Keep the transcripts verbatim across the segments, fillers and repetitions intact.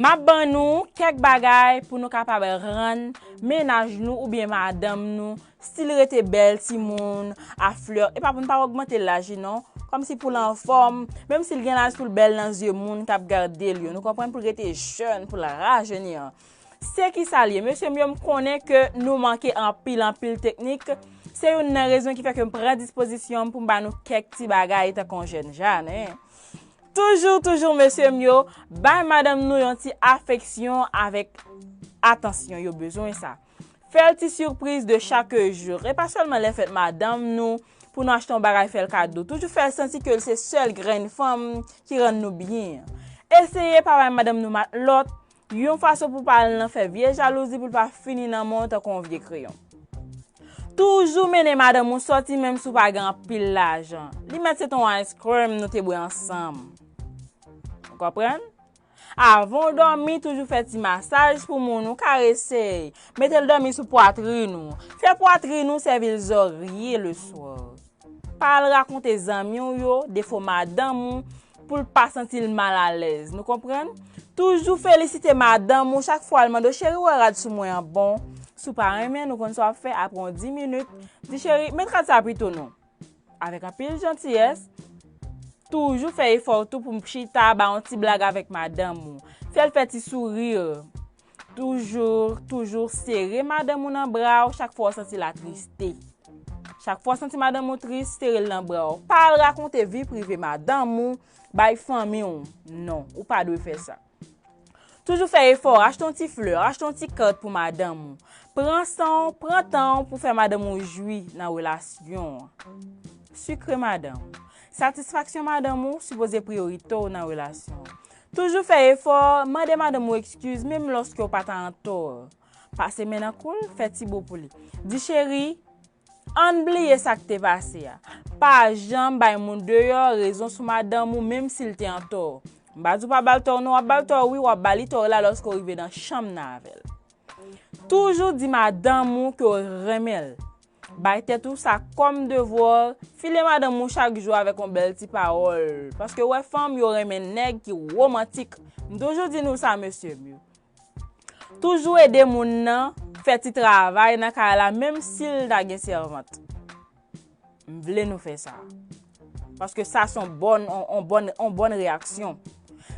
M ap ban nou kèk bagay pou nou kapab rann mennaj nou oubyen madanm nou stil rete bèl timoun, a flè, epa pou n pa ogmante laj li non, kòmsi pou l anfòm, menm si l gen laj pou l bèl nan zye moun k ap gade l yo, nou konprann, pou l rete jèn, pou l rajeni an. Se kisa l ye? Mesye m yo, m konnen ke nou manke anpil, anpil teknik. Se youn nan rezon ki fè ke m pran dispozisyon m pou m ba nou kèk ti bagay tankou yon jèn janen. Toujou, toujou, mesye m yo, bay madanm nou yon ti afeksyon avèk atansyon, yo bezwen sa. Fè l ti sipriz de chak jou. E pa sèlman lè fèt madanm nou, pou nou achte yon bagay fè l kado. Toujou fè l santi ke l se sèl grenn fanm ki rann nou byen. Eseye pa bay madanm nou matlòt, yon fason pou pa al nan fè vye jalouzi pou l pa fini nan men w tankou yon vye kreyon. Toujou mennen madanm ou sòti menm si w pa gen anpil lajan. Li mèt se t on ice cream nou te bwè ansanm. Ou konprann? Avan w dòmi, toujou fè ti masaj pou moun ou, karese l. Mete l dòmi sou pwatrin ou. Fè pwatrin ou sèvi l zòrye leswa. Pa al rakonte zanmi w yo defo madanm ou pou l pa santi l malalèz. Nou konprann? Toujou felisite madanm ou chak fwa l mande w, "Cheri, ou wè rad sou mwen an bon?" Si w pa renmen, nou konn sa w ap fè, apre yon dis minit, di, "Cheri, met rad sa pito non." Avèk anpil jantiyès, toujou fè efò tou pou chita, ba yon ti blag avèk madanm ou. Fè l fè ti souri. Toujou, toujou sere madanm ou nan bra w chak fwa w santi l atriste. Chak fwa w santi madanm ou tris, sere l nan bra w. Pa al rakonte vi prive madanm ou bay fanmi w. Non, ou pa dwe fè sa. Toujou fè efò, achte yon ti flè, achte yon ti kat pou madanm ou. Pran san w, pran tan w pou fè madanm ou jwi nan relasyon an. Sikre madanm ou. Satisfaksyon madanm ou sipoze priyorite w nan relasyon an. Toujou fè efò, mande madanm ou ekskiz menm lòske w pa ta antò. Pase men nan kou l, fè ti bo pou li. Di, "Cheri, ann bliye sa k te pase a." Pa janm bay moun deyò rezon sou madanm ou menm si l te antò. M pa di w pa ba l tò w non, w ap ba l tò w wi, w ap ba li tò w la lòske w rive nan chanm nan avè l. Toujou di madanm ou ke w renmen l. Bay tèt ou sa kòm devwa, file madanm ou chak jou avèk yon bèl ti pawòl. Paske w wè fanm yo renmen nèg ki womantik. M toujou di nou sa, mesye m yo. Toujou ede moun nan fè ti travay nan kay la, menm si l ta gen sèvant. M vle nou fè sa. Paske sa se yon bòn, yon, yon bòn, yon bòn reyaksyon.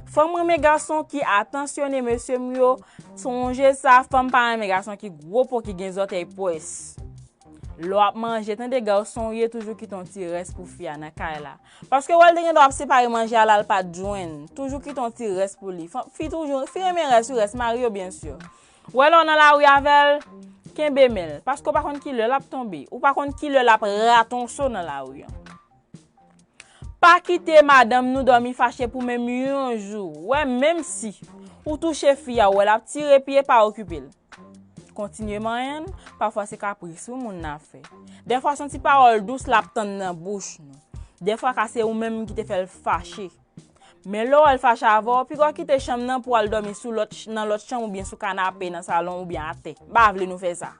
Fanm renmen gason ki atansyone, mesye m yo. Sonje sa, fanm pa renmen gason ki gwo po, ki gen zòtèy pwès. Lè w ap manje, tande gason w ye, toujou kite yon ti rès pou fi a nan kay la. Paske w wè l te gen dwa ap separe manje a la, l pa t jwenn. Toujou kite yon ti rès pou li. Fanm, fi toujou, fi renmen rès, wi, rès mari yo, byen si. W wè lè w nan lari avè l, kenbe men l. Paske w pa konn ki lè l ap tonbe. Ou pa konn ki lè l ap rate yon so nan lari an. Pa kite madanm nou dòmi fache pou menm yon jou. W wè, menm si ou touche fi a, w wè l ap tire pye, pa okipe l. Kontinye manyen l, pafwa se kapris wi moun nan ap fè. Dèfwa se yon ti pawòl dous l ap tann nan bouch nou. Dèfwa ka se ou menm ki te fè l fache. Men lè w wè l fache avè w, piga w kite chanm nan pou w al dòmi sou lòt, nan lòt chanm oubyen sou kanape, nan salon oubyen atè. M pa vle nou fè sa.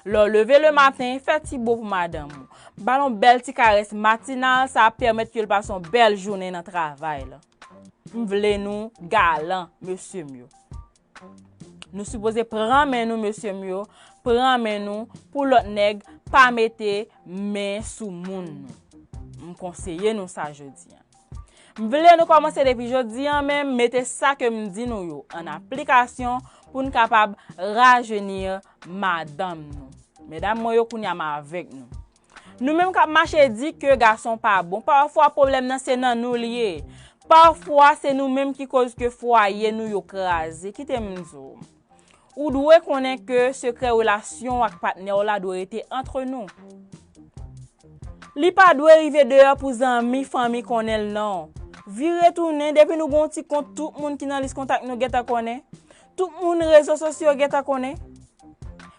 Lè w leve lematen, fè ti bo pou madanm ou. Ba l yon bèl ti karès matinal, sa ap pèmèt ke l pase yon bèl jounen nan travay la. M vle nou galan, mesye m yo. Nou sipoze pran men nou, mesye m yo, pran men nou, pou lòt nèg pa mete men sou moun nou. M konseye nou sa jodi a. M vle nou kòmanse depi jodi a menm, mete sa ke m di nou yo an aplikasyon pou n kapab rajeni madanm nou. Medam mwen yo, kounye a m avèk nou. Nou menm k ap mache di ke gason pa bon, pafwa pwoblèm nan se nan nou l ye. Pafwa se nou menm ki koz ke fwaye nou yo kraze. Kite m di w. Ou dwe konnen ke sekrè relasyon w ak patnè w la dwe rete antre nou. Li pa dwe rive deyò pou zanmi, fanmi konnen l non. Vire tounen, depi nou gen yon ti kont, tout moun ki nan lis kontak nou gentan konnen. Tout moun rezo sosyo gentan konnen.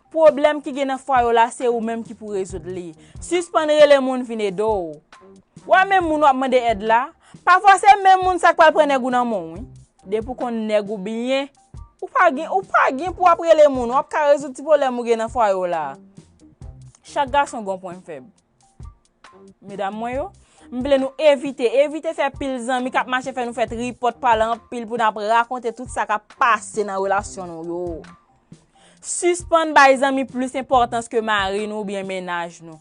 Pwoblèm ki gen nan fwaye w la, se ou menm ki pou rezoud li. Sispann rele moun vin ede w. W a menm moun w ap mande èd la, pafwa se menm moun sa k pral pran nèg ou nan men w wi. Depi w konn nèg ou byen, ou pa gen, ou pa gen pou w ap rele moun, w ap ka rezoud ti pwoblèm ou gen nan fwaye w la. Chak gason gen yon pwen fèb. Medam mwen yo, M vle nou evite, evite fè pil zanmi k ap mache fè nou fè tripòt, pale anpil pou n ap rakonte tout sa k ap pase nan relasyon nou yo. Sispann bay zanmi plis enpòtans ke mari nou oubyen mennaj nou.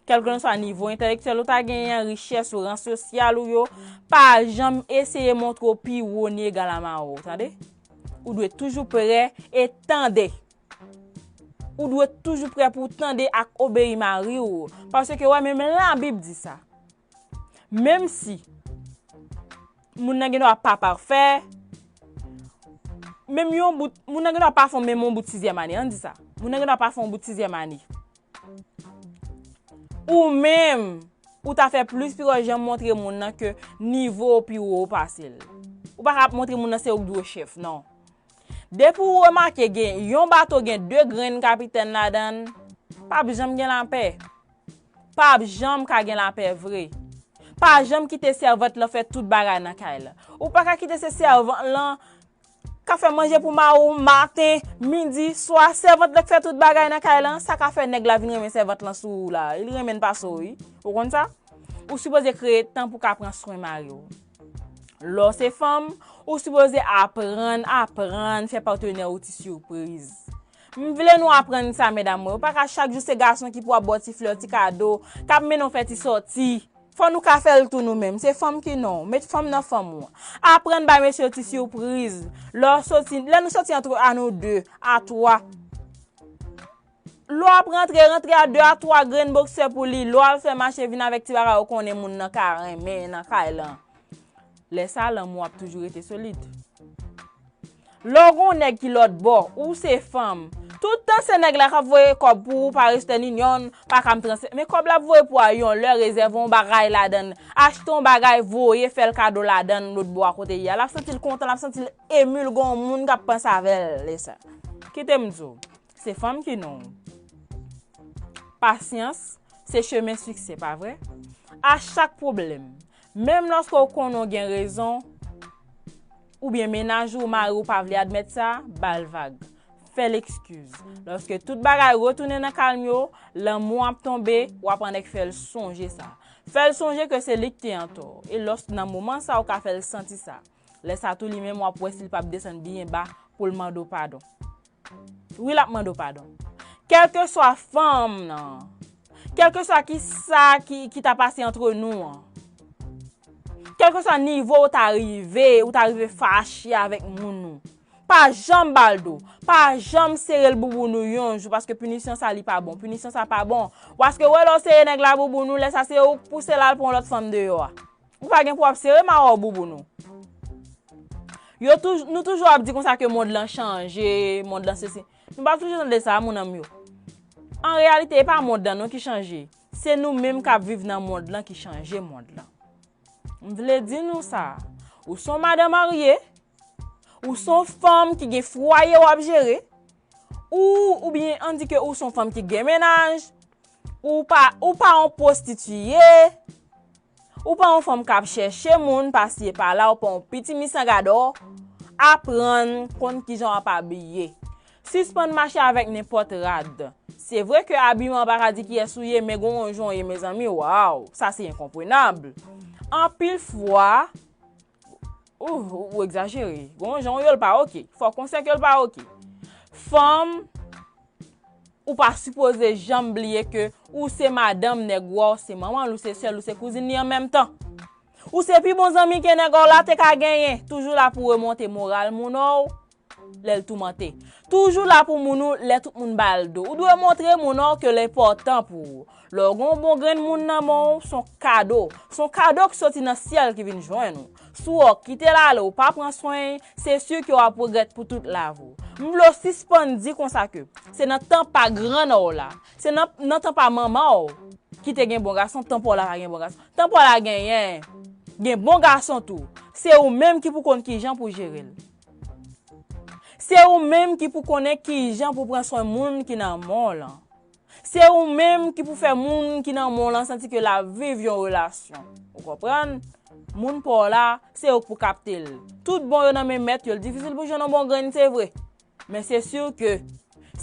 Kèlkeswa nivo entèlektyèl ou ta genyen, richès ou, ran sosyal ou yo, pa janm eseye montre w pi wo ni egal a mari w, tande? Ou dwe toujou prè e tande. Ou dwe toujou prè pou w tande ak obeyi mari w. Paske wè, menm Labib di sa. Menm si moun nan gen dwa pa pafè, menm yon bout, moun nan gen dwa pa fè menm yon bout sizyèm ane, ann di sa. Moun nan gen dwa pa fè yon bout sizyèm ane. Ou menm, ou ta fè plis pifò janm montre moun nan ke nivo w pi wo pase l. Ou pa ka ap montre moun nan se ou k dwe chèf, non. Depi w remake gen yon bato gen de grenn kapitèn ladan l, p ap janm gen lapè. P ap janm ka gen lapè vre. Pa janm kite sèvant lan fè tout bagay nan kay la. Ou pa ka kite se sèvant lan ka fè manje pou mari w maten, midi, swa, sèvant lan k fè tout bagay nan kay lan, sa ka fè nèg la vin renmen sèvant lan sou ou la. Li renmen l pase w, wi. Ou konn sa? Ou sipoze kreye tan pou ka pran swen mari w. Lè w se fanm, ou sipoze aprann, aprann fè patnè w ti sipriz. M vle nou aprann sa, medam mwen. Ou pa ka chak jou se gason ki pou ap ba w ti flè, ti kado, k ap mennen w fè ti sòti. Fò nou ka fè l tou nou menm. Se fanm ki non. Met fanm nan fanm ou. Aprann bay mesye yo ti sipriz. Lè w sòti, lè nou sòti antre a nou de, a twa. Lè w ap rantre, rantre a de a twa grenn boksè pou li. Lè w al fè mache vin avèk ti bagay ou konnen moun nan ka renmen nan kay lan. Lè sa, lanmou ap toujou rete solid. Lè w gon nèg ki lòt bò, ou se fanm. Tout tan se nèg la k ap voye kòb pou ou pa Western Union, pa ka m transfè. Men kòb la ap voye pou a yon lè, rezève yon bagay ladan l, achte yon bagay, voye fè l kado ladan l, lòt bò a kote l ye a. L ap santi l kontan, l ap santi l emi, l gon moun k ap panse avè l, lè sa. Kite m di w, se fanm ki non. Pasyans, se chemen siksè, pa vre? A chak pwoblèm, menm lòske w konnen w gen rezon, oubyen mennaj ou, mari w pa vle admèt sa, ba l vag. Fè l ekskiz. Lòske tout bagay retounen nan kalm yo, lanmou ap tonbe, w ap annik fè l sonje sa. Fè l sonje ke se li k te antò. E lòs nan moman sa, ou ka fè l santi sa. Lè sa tou, li menm, w ap wè si l p ap desann byen ba pou l mande w padon. Wi, l ap mande w padon. Kèlkeswa fanm nan, kèlkeswa ki sa ki, ki ta pase antre nou an, kèlkeswa nivo ou ta rive, ou ta rive fache avèk moun ou, pa janm ba l do. Pa janm sere l bouboun ou yon jou, paske pinisyon sa li pa bon. Pinisyon sa pa bon. Paske wè lè w sere nèg la bouboun ou, lè sa se ou k pouse l al pran lòt fanm deyò a. Ou pa gen pou w ap sere mawa w bouboun ou. Yo touj-, nou toujou ap di konsa ke mond lan chanje, mond lan sesi. Nou pa toujou tande sa, moun an m yo. An reyalite, e pa mond lan non ki chanje. Se nou menm k ap viv nan mond lan ki chanje mond lan. M vle di nou sa. Ou se yon madanm marye, ou se yon fanm ki gen fwaye w ap jere, ou, oubyen ann di ke ou se yon fanm ki gen mennaj, ou pa, ou pa yon pwostitiye, ou pa yon fanm k ap chèche moun pa si e pa la, ou pa yon pitimi san gadò, aprann konn kijan w ap abiye. Sispann mache avèk nenpòt rad. Se vre ke abiman pa ka di kiyès ou ye, men gon yon jan w ye, mezanmi, waw, sa se enkonprenab. Anpil fwa, ou, ou egzajere. Gon yon jan w ye, l pa oke. Fò w konsyan ke l pa oke. Fanm, ou pa sipoze janm bliye ke ou se madanm nèg ou a, ou se manman l, ou se sè l, ou se kouzin li an menm tan. Ou se pi bon zanmi ke nèg ou la te ka genyen. Toujou la pou remonte moral moun ou lè l toumante. Toujou la pou moun ou lè tout moun ba l do. Ou dwe montre moun ou ke l enpòtan pou ou. Lè w gen yon bon grenn moun nan men w, s on kado. S on kado ki soti nan syèl ki vin jwenn ou. Si w kite l ale, ou pa pran swen, se si ke w ap regrèt pou tout lavi w. M vle w sispann di konsa ke se nan tan pa grann ou la, se nan, nan tan pa manman w ki te gen bon gason, tan pa w la pa gen bon gason. Tan pa w la genyen, gen bon gason tou. Se ou menm ki pou konn kijan pou jere l. Se ou menm ki pou konnen kijan pou pran swen moun ki nan men w lan. Se ou menm ki pou fè moun ki nan men w lan santi ke l ap viv yon relasyon. Ou konprann? Moun pa w la, se ou k pou kapte l. Tout bon yo nan men mèt yo, l difisil pou jwenn yon bon grenn, se vre. Men se si ke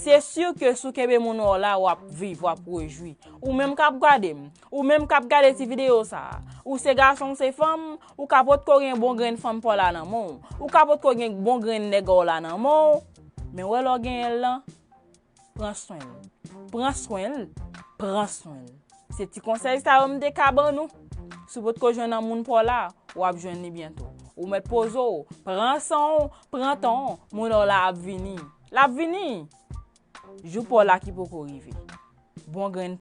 Se si ke si w kenbe moun wè w la, w ap viv, w ap rejwi. Ou menm k ap gade m, ou menm k ap gade ti videyo sa a, ou se gason, ou se fanm, ou ka potko gen bon grenn fanm pa w la nan men w, ou ka potko gen bon grenn nèg w la nan men w, men wè lè w genyen l lan, pran swen l. Pran swen l, pran swen l. Se ti konsèy sa yo m te ka ban nou. Si w potko jwenn nan moun pa w la, w ap jwenn li byento. Ou mèt poze w, pran san w, pran tan w, moun w la ap vini. L ap vini. Jou pa w la ki poko rive. Bon grenn